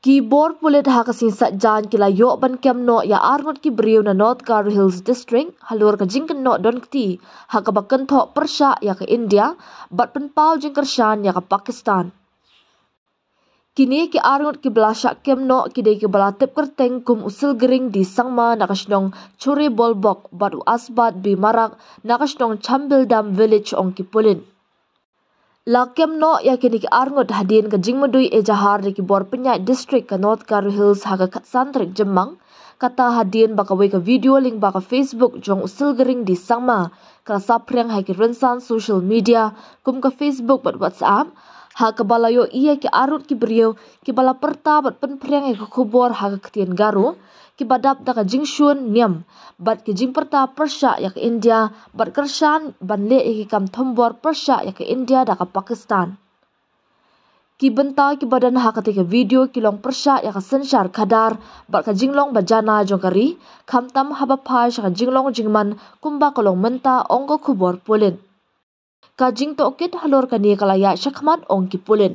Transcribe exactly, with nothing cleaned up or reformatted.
Ki bor pulit ha ka sngi Saitjaiñ ki la ïoh ban kem noh ïa arngut ki briew na North Garo Hills District halor ka jingkynnoh don kti ha kaba kynthoh pyrshah ïa ka India bad pynpaw jingkyrshan ïa ka Pakistan. Kine ki arngut kiba la shah kem noh ki dei kiba la tip kyrteng kum u Silgering D Sangma na ka shnong Chore Bolbok bad u Asbat B Marak na ka shnong Chambildam Village, ong ki pulit. La kem noh ïa kine ki arngut hadien ka jingmudui ejahar da ki bor pynïaid district ka North Garo Hills ha ka khatsan tarik Jymmang, kata hadien ba kawei ka video lyngba ka Facebook jong u Silgering D Sangma ka la saphriang ha ki rynsan social media kum ka Facebook bad WhatsApp, ha kaba la ïohi ïa ki arngut ki briew kiba la pyrta bad pynphriang ïa ka khubor ha ka ktien Garo, kiba dap da ka jingshun niam bad ki jingpyrta pyrshah ïa ka India bad kyrshan ban leh ïa ki kam thombor pyrshah ïa ka India da ka Pakistan. Ki bynta kiba don ha kata ka video ki long pyrshah ïa ka synshar khadar bad ka jinglong bajana jong ka ri, khamtam haba phai sha ka jinglong jingman kumba ka long mynta, ong ka khubor pulit. Ka jingtohkit halor kane ka la ïaid shakhmat, ong ki pulit.